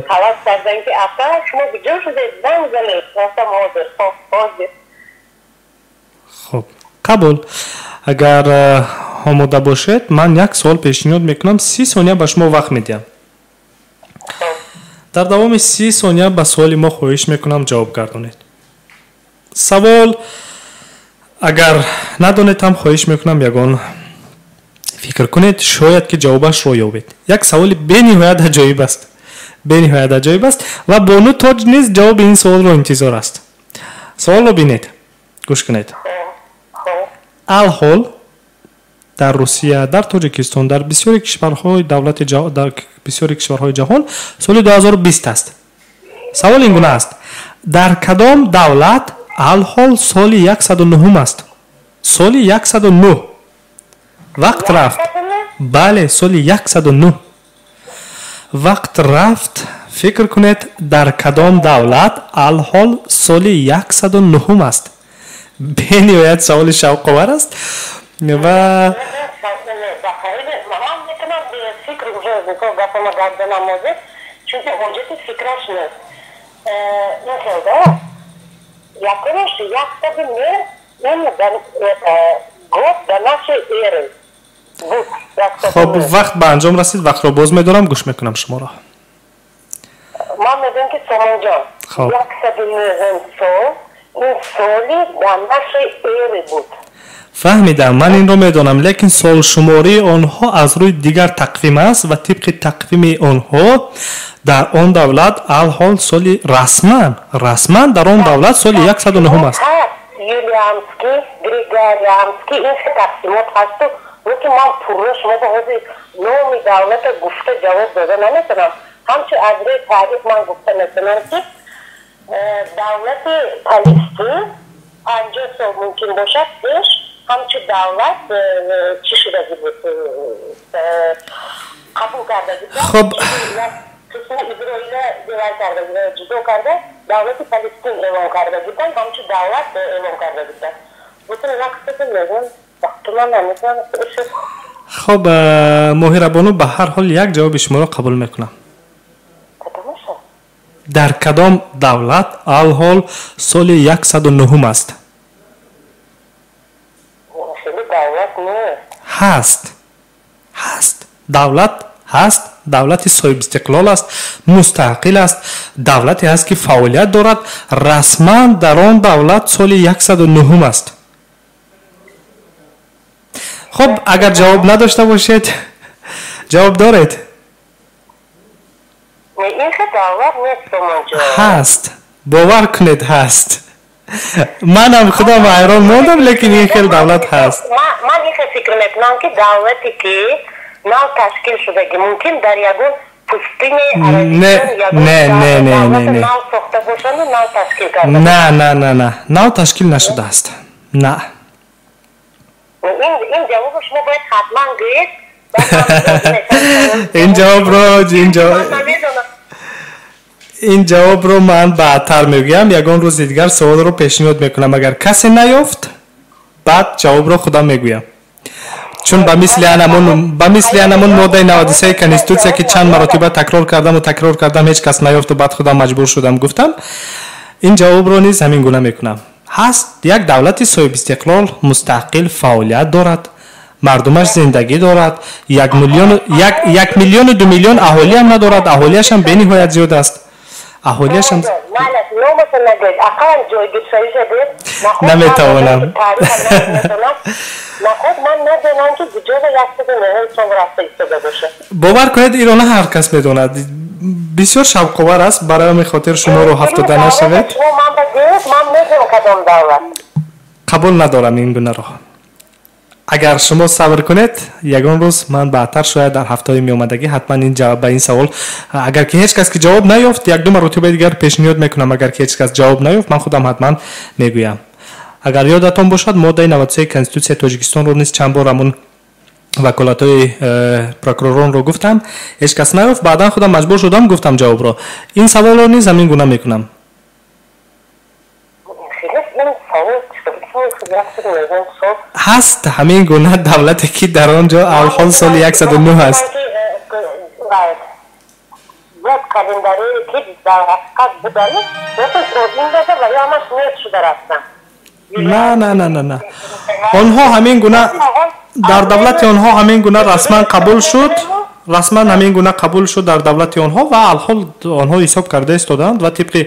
талаб кардан, ки апа, шумо куҷо шудед, занг занед. Рафтам, ҳозир, ҳозир. Хоб, қабул. Агар омода бошед, ман як суол пешниҳод мекунам, 30 сония ба шумо вақт медиҳам. Дар давоми 30 сония ба суоли мо, хоҳиш мекунам, ҷавоб гардонед. Савол агар надонед ҳам, хоҳиш мекунам, ягон фикр кунед, шояд ки ҷавобашро ёбед. Як саволи бениҳоят аҷоиб аст, бениҳоят аҷоиб аст, ва бону Тоҷ низ ҷавоби ин суолро интизор аст. Саволро бинед, гӯш кунед. Алҳол дар Русия, дар Тоҷикистон, дар бисёри кишварҳои давлати, дар бисёри кишварҳои ҷаҳон соли 2020 аст. Савол ин гуна аст: дар кадом давлат алҳол соли 109 аст? Соли 109. Вақт рафт. Бале, соли 109. Вақт рафт. Фикр кунед, дар кадом давлат алҳол соли 109 аст? Бениҳоят саволи шавқовар аст ва Ман метавонам фикр уже гапама гардонам ҳозир, чунки ҳоҷати фикраш нест. Ин хел да, якумаш, 109 ин год до нашей эры. Хоб, вақт ба анҷом расид. Вақтро боз медорам, гӯш мекунам шуморо. Ман мегӯям, ки Сомонҷон, 109-ум сол ин соли до нашей эры буд. Фаҳмидам, ман инро медонам, лекин солшумории онҳо аз рӯи дигар тақвим аст ва тибқи тақвими онҳо дар он давлат алҳол соли расман дар он давлат соли 109 аст. Юлианский, григорианский, ин се тақсимот ҳасту, лекин ман пурра шумо ба ҳозир номи давлата гуфта ҷавоб дода наметавонам. Ҳамчун аз рӯи таърих ман гуфта метавонам, ки давлати Палестин 50 сол мумкин бошад пеш ҳамчун давлат чӣ шудаги буд, қабул кардаги. Хоб. Қисми Изроила девай кардаги, ҷудо карда, давлати Палестин эълон карда буданд, ҳамчун давлат эълон карда буданд. Бутун вақтата мегӯм, вақтума наметавонам. Хоб, Моҳирабону, ба ҳар ҳол як ҷавоби шуморо қабул мекунам. Дар кадом давлат алҳол соли 109 аст? Ҳаст, ҳаст, давлат ҳаст, давлати соҳибистиқлол аст, мустақил аст, давлате ҳаст, ки фаъолият дорад, расман дар он давлат соли 109 аст. Хуб, агар ҷавоб надошта бошед, ҷавоб доред? Ҳаст, бовар кунед, ҳаст. Манам худам ҳайрон мондам, лекин ин хел давлат ҳаст. Ман ин хел фикр мекунам, ки давлате, ки нав ташкил шудаги, мумкин дар ягон пустыни. Не, не, не, не, не, не. Нав сохта бошану нав ташкил карда. На, на, на, на, нав ташкил нашудааст, на. Ин ҷавобро шумо бояд ҳатман гӯед. Ин ҷавобро ман баъдтар мегӯям, ягон рӯзи дигар суолро пешниҳод мекунам. Агар касе наёфт, баъд ҷавобро худам мегӯям, чун ба мисли анамун моддаи 93 конститутсия, ки чанд маротиба такрор кардаму такрор кардам, ҳеҷ кас наёфту баъд худам маҷбур шудам гуфтам, ин ҷавобро низ ҳамин гуна мекунам. Ҳаст як давлати соҳибистиқлол, мустақил, фаъолият дорад, мардумаш зиндагӣ дорад, 1 миллиону 2 миллион аҳолиам надорад, аҳолиашам бениҳоят зиёд аст, аҳолиашам. Наметавонам. Наход ман надонам, ки куҷо 109 сол рафта истода бошад. Бовар кунед, иро на ҳар кас медонад. Бисёр шавқовар аст, барои ҳамин хотир шумо роҳафтода нашавед. Ман медонам кадом давлат. Қабул надорам ин гунаро. Агар шумо сабр кунед, ягон рӯз ман баъдтар, шояд дар ҳафтаҳои меомадагӣ, ҳатман ин ба ин савол, агар ки ҳеҷ кас ки ҷавоб наёфт, якду маротибаи дигар пешниҳод мекунам. Агар ки ҳеҷ кас ҷавоб наёфт, ман худам ҳатман мегӯям. Агар ёдатон бошад, моддаи 93 конститутсияи Тоҷикистонро низ чанд бор ҳамун ваколатҳои прокуроронро гуфтам, ҳеҷ кас наёфт, баъдан худам маҷбур шудам, гуфтам ҷавобро. Ин саволро низ ҳамин гуна мекунам. Ҳаст ҳамин гуна давлате, ки дар он ҷо алҳол соли 109 аст. Буд календарое, ки дар ҳақиқат будани, лекин ин ва ё ҳамаш нест шуда рафтан. На, на, на, на, на. Онҳо ҳамин гуна дар давлати онҳо ҳамин гуна расман қабул шуд. Расман ҳамин гуна қабул шуд дар давлати онҳо ва алҳол онҳо ҳисоб карда истодаанд ва тибқи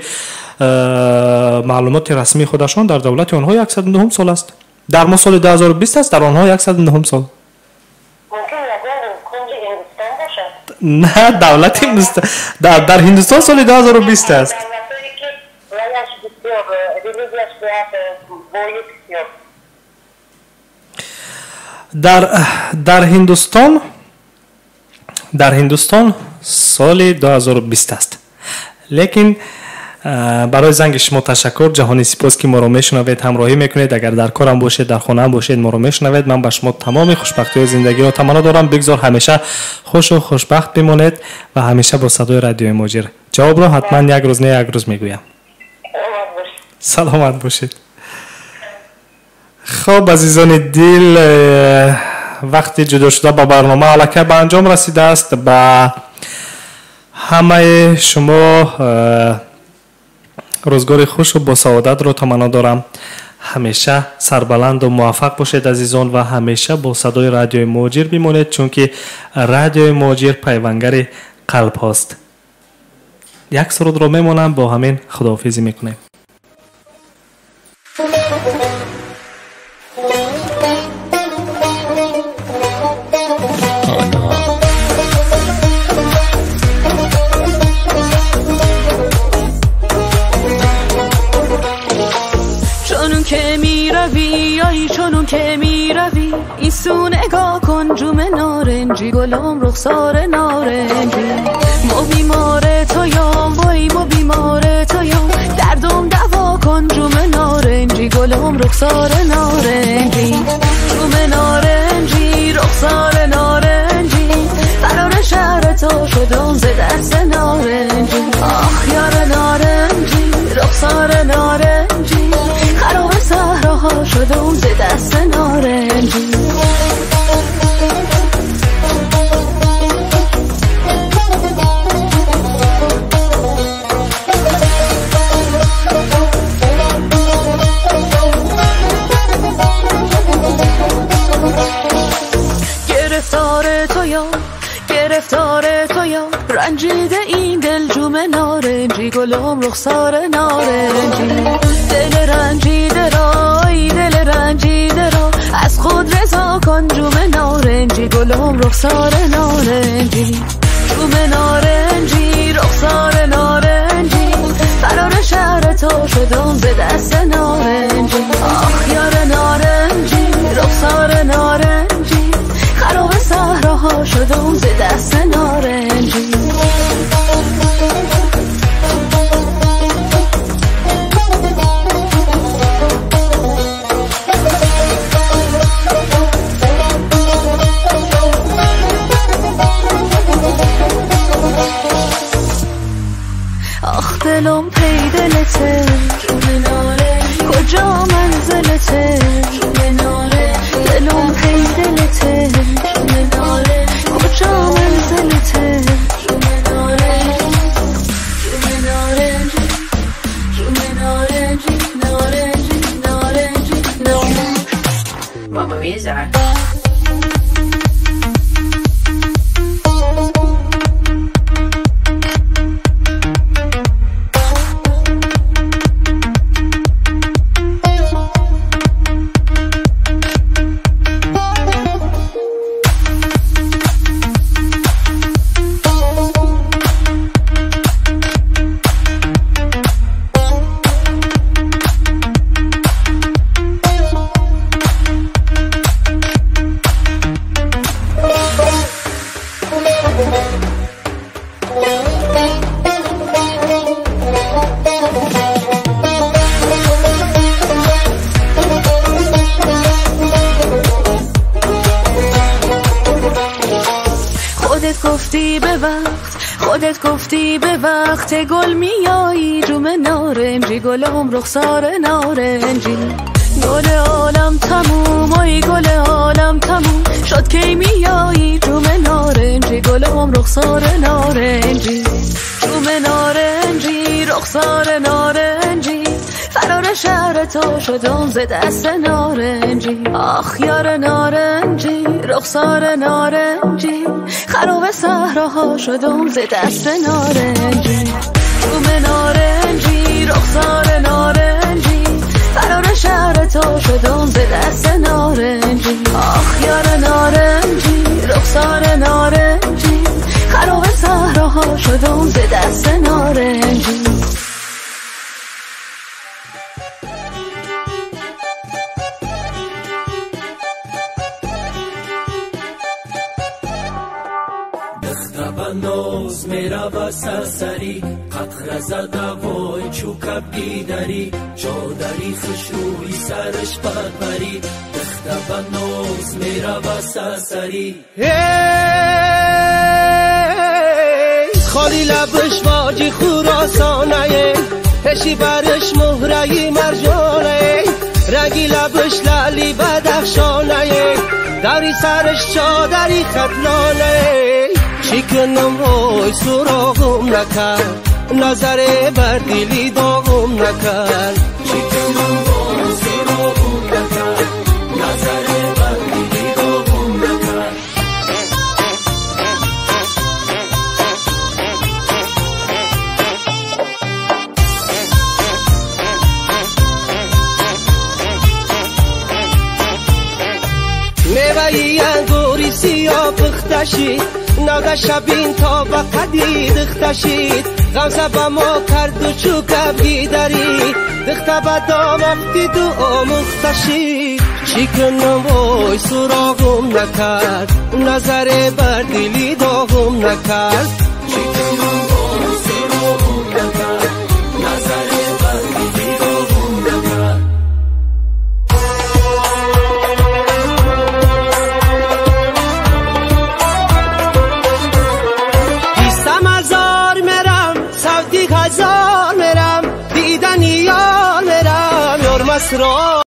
маълумоти расмии худашон дар давлати онҳо 109 сол аст. Дар мо соли 2020 аст, дар онҳо 109 сол. На, давлати дар Ҳиндустон соли 2020 аст. Дар Ҳиндустон соли 2020 аст. Лекин барои занги шумо ташаккур, ҷаҳони сипос ки моро мешунавед, ҳамроҳӣ мекунед. Агар дар корам бошед, дар хонаам бошед, моро мешунавед. Ман ба шумо тамоми хушбахтиҳои зиндагиро таманно дорам. Бигзор ҳамеша хушу хушбахт бимонед ва ҳамеша бо садои радиои Муҳоҷир. Ҷавобро ҳатман як рӯз не як рӯз мегӯям. Саломат бошед. Хоб, азизони дил, вақти ҷудо шуда ба барнома аллакай ба анҷом расидааст. Ба ҳамаи шумо рӯзгори хушу босаодатро таманно дорам. Ҳамеша сарбаланду муваффақ бошед, азизон, ва ҳамеша бо садои радиои Муҳоҷир бимонед, чунки радиои Муҳоҷир пайвангари қалбҳост. Як сурудро мемонам, бо ҳамин худоҳофизӣ мекунем. که می روی ایسو نگاه کن، جوم نارنجی گلم رخسار نارنجی. مو بیمار تویم، وای مو بیمار تویم، دردم دوا کن، جوم نارنجی گلم رخسار نارنجی. جوم نارنجی رخسار نارنجی، فرار شهر تو شدم ز دست نارنجی. آخ یار نارنجی رخسار نارنجی، خراب صحراها شدم ز دست نارنجی. گرفتار تویم، گرفتار تویم، رنجیده این دل جوم نارنجی گلم رخسار نارنجی. دل رنجیده را، ای دل رنجیده را، از خود رضا کن، جوم نارنجی گلم رخسار نارنجی. جوم نارنجی رخسار نارنجی، فرار شهر تو شدم ز دست نارنجی. آخ یار نارنجی رخسار نارنجی، خراب صحراها شدم ز دست نارنجی. آخ دلم پی دلته، کجا منزلته؟ دلم پی دلته، کجا منزلته؟ گفتی به وقت گل میایی، جوم نارنجی گلم رخسار نارنجی. گل عالم تموم، ای گل عالم تموم شد کی میایی، جوم نارنجی گلم رخسار نارنجی. جوم نارنجی رخسار نارنجی، فرار شهر تو شدم ز دست نارنجی. آخ یار نارنجی، رخسار نارنجی، خراب صحراها شدم ز دست نارنجی. جوم نارنجی، رخسار نارنجی، فرار شهر تو شدم ز دست نارنجی. آخ یار نارنجی، رخسار نارنجی، خراب صحراها شدم ز دست نارنجی. ناز میرود سرسری، قطره زده وای چو کبگیدری، چادری خوشروی سرش پرپری، دخته به ناز میرود سرسری. خالی لبش واجی خراسانه، هشی برش مهره مرجانه، رگی لبش لعلی بدخشانه، دری سرش چادری ختلانه. چی کنم وای سراغم نکرد، نظر بر دلی داغم نکرد. چی کنم وای سراغم نکرد، نظر بر دلی داغم نکرد. میوه انگوری سیاه پخته شید، ناگه شبین تا به قدی دخته شید، غمزه به ما کرد و چو کبگیدری، دخته به دام افتید و آموخته شید. چی کنم وای سراغم نکرد، نظر بر دلی داغم نکرد. چی کنم وای سراغم نکرد، نظر بر دلی داغم نکرد. هزار میرم دیدن یار میرم یار مسرا.